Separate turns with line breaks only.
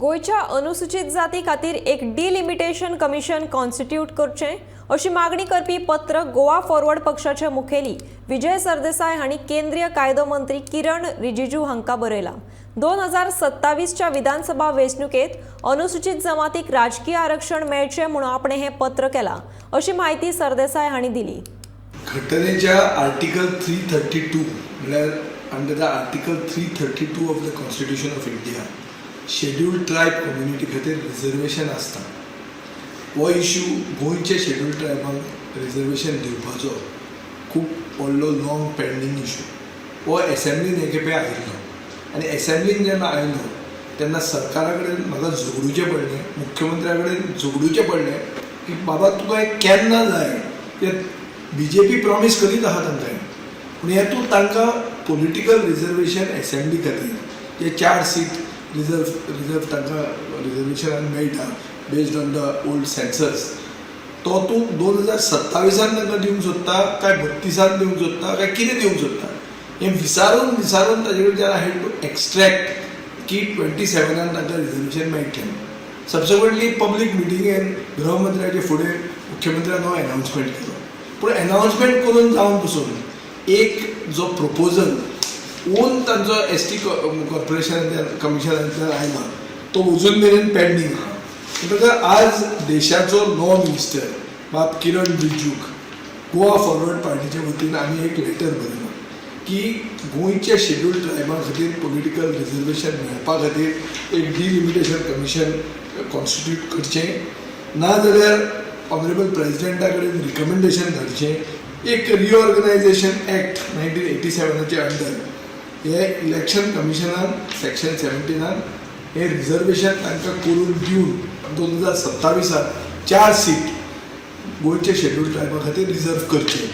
गोंयच्या अनुसूचित जाती खातीर एक डिलिमिटेशन कमिशन कॉन्स्टिट्यूट करचें अशी मागणी करपी पत्र गोवा फॉरवर्ड पक्षाचे मुखेली विजय सरदेसाय हांणी केंद्रीय कायदो मंत्री किरण रिजिजू हांकां बरयलां. 2027च्या विधानसभा वेंचणुकेंत अनुसूचित जमातीक राजकीय आरक्षण मेळचें म्हणून आपणें हें पत्र केलां अशी म्हायती सरदेसाय हांणी दिली.
घटनेच्या आर्टिकल 332, म्हणल्यार under the Article 332 of the Constitution of India, Scheduled Tribe community खातीर रिजर्वेशन आसता. हो इशू गोंयच्या शेड्यूल ट्रायबांक रिजर्वेशन दिवपाचो खूब व्हडलो लाँग पेंडींग इशू. हो एसेंब्लीन हे खेपे आयिल्लो आनी एसेंब्लीन जेन्ना आयलो तेन्ना सरकारा कडेन म्हाका झगडुचें पडलें, मुख्यमंत्र्या कडेन झगडुचें पडलें की बाबा, तुका हें केन्ना जाय? ते बीजेपी प्रॉमीस करीत आहा तांकां हें. पूण हें तूं तांकां पॉलिटिकल रिजर्वेशन एसेंब्ली खातीर जे चार सीट रिजर्व तांकां रिजर्वेशनान मेळटा based on the old census, तो तूं 2027านतांकां दिवंक सोदता काय 32าน दिवंक सोदता काय कितें दिवंक सोदता, हें विचारून विचारून ताजे कडच्यान I had to extract की 27नान तांकां रिजर्वेशन मेळटलें. सबसिक्वंटली पब्लीक मिटिंगेन गृहमंत्र्याचे फुडें मुख्यमंत्र्यान हो एनावन्समेंट केलो. पूण एनावन्समेंट करून जावन पसून एक जो प्रपोजल ओन तांचो एसटी कॉर्पोरेशनांतल्यान, कमिशनांतल्यान आयला, तो अजून मेरेन पेंडींग आहा. म्हणटकच आज देशाचो लॉ मिनिस्टर बाब किरण रिजिजूक गोवा फॉरवर्ड पार्टीच्या वतीन आमी एक लेटर बरयलां की गोंयच्या शेड्यूल ट्रायबां खातीर पॉलिटिकल रिजर्वेशन मेळपा खातीर एक डिलिमिटेशन कमिशन कॉन्स्टिट्यूट करचें, ना जाल्यार ऑनरेबल प्रेजिडेंटा कडेन रिकमेंडेशन धाडचें. एक रिऑर्गनायझेशन एक्ट 1987चे अंडर हे इलेक्शन कमिशनान सेक्शन 17नान हे रिजर्वेशन तांकां करून दिवन 2027 चार सीट गोंयच्या शेड्यूल ट्रायबा खातीर रिजर्व करचे.